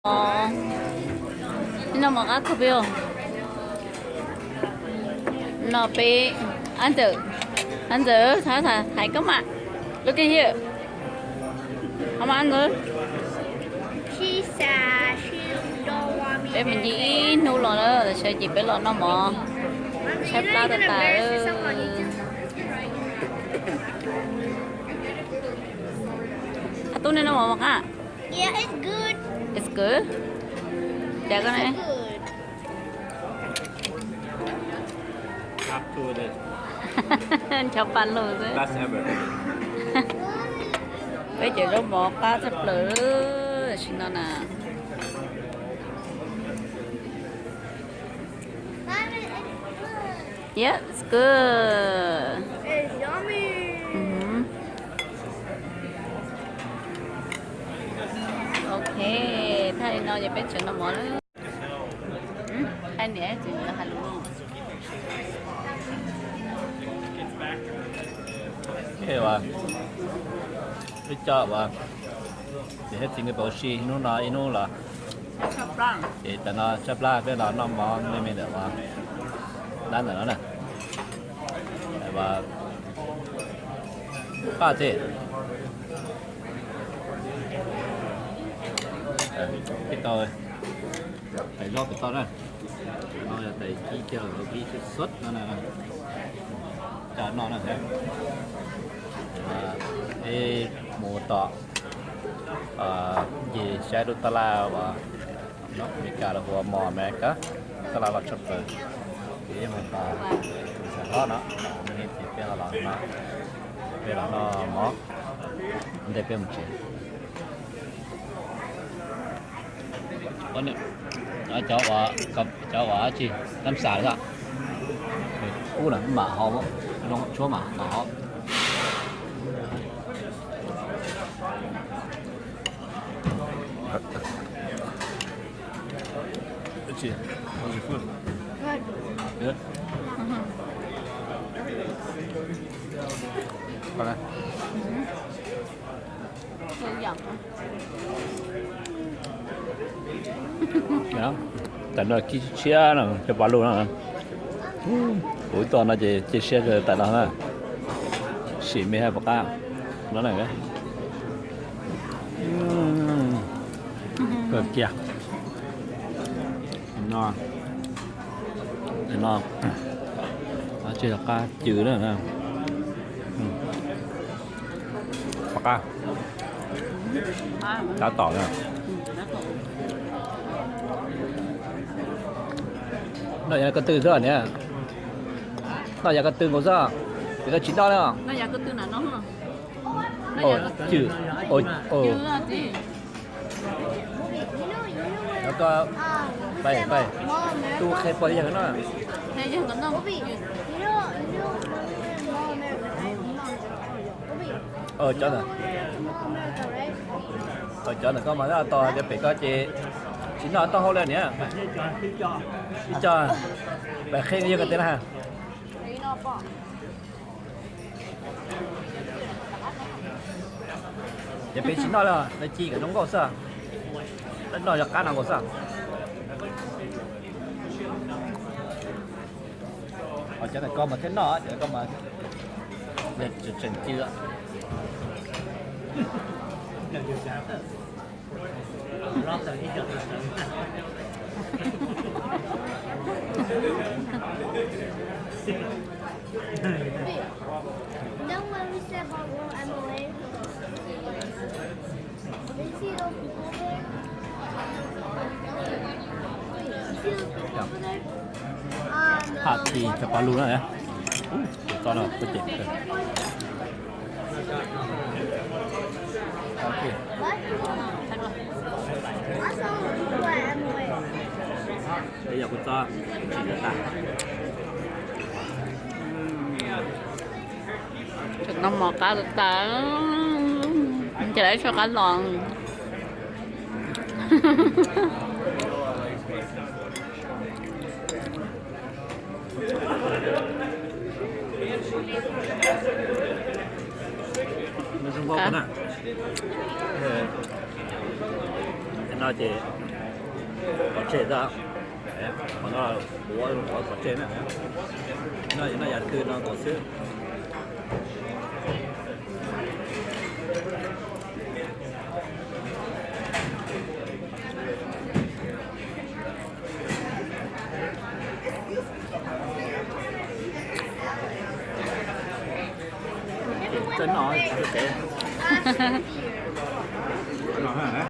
Ib no mov qab kawg peb os. No peb, Ab Ntxawm, Ab Ntxawm, thov thov hais koj mas. Look at here. Hov mas Ab Ntxawm. Peb mus ncig ib hnub los na, tam sim no ces peb los noj mov tshaib plab tag tag. Ab Tub, nej noj mov mov qab? It's good. Cas koj ne? Ncho pa lug xwb. Peb cov zaub mov qab tshaj plaws tam sim no na. Yeah, it's good. Mhm. Ok, thaj li no ces peb tseem noj mov lawm. Hais niam txiv lawv hais lus. Wb coj uas niam thiab txiv nkawd pab ua si hnub no ib hnub los. Ces tam no tshaib plab peb los noj mov me me ntawm uas dab ntawm no na. Qab txiv. Peb tau tais zaub pem toj na. No yog tais kib kiag los kib xub xub no na. Coj noj na. Peb mus tom ncig saib lub taj laj uas North America los hu ua Mall America, taj laj loj tshaj plaws. Ces mus tom Xav Hlob no, ces peb los no, peb los noj mov ntej peb mus tsev. Cov uas, cov uas dab tsi, tam xas lawm, kub na mam hov, zoo tshuab mam mam hov. Dab tsi, how's your food? Good? Qhov no. Tam no kib tshiab no cov pa lug no. Kuv ib tug no ces cia siab kawg tam no na. Sim me hais puas qab. No na. Kawg kiag. No, no, tseg qab cw na. Puas qab? Tab tom na. Noj yav ko tw xwb niam. Noj yav ko tw nkaus xwb. Ces koj tsis noj li. Cw, o, o. Koj, pais, pais, tu qhia pog yawg no. Cov ntawm, cov ntawm koj mas tos cov pem koj ces tsis noj taub hau li niam. Ib co, pais qhia yawg ko tej na. Ces peb tsis noj li, lawv ci kom zoo nkauj xwb. Lawv noj yog qab no nkaus xwb. Cov ntawm koj mas thiaj noj, cov koj mas tseem cw. Haj ti cov pa lug na. Txo no kuv cem. Yog kuv txo tsis tag. Tseem noj mov qab tas, ces lawv tshuab qab los. Zoo nkauj na. No ces Pov tseg tag, qhov no ua pov tseg na, noj noj yam twg no nkaus xwb. Txawj noj tsis txawj kev no.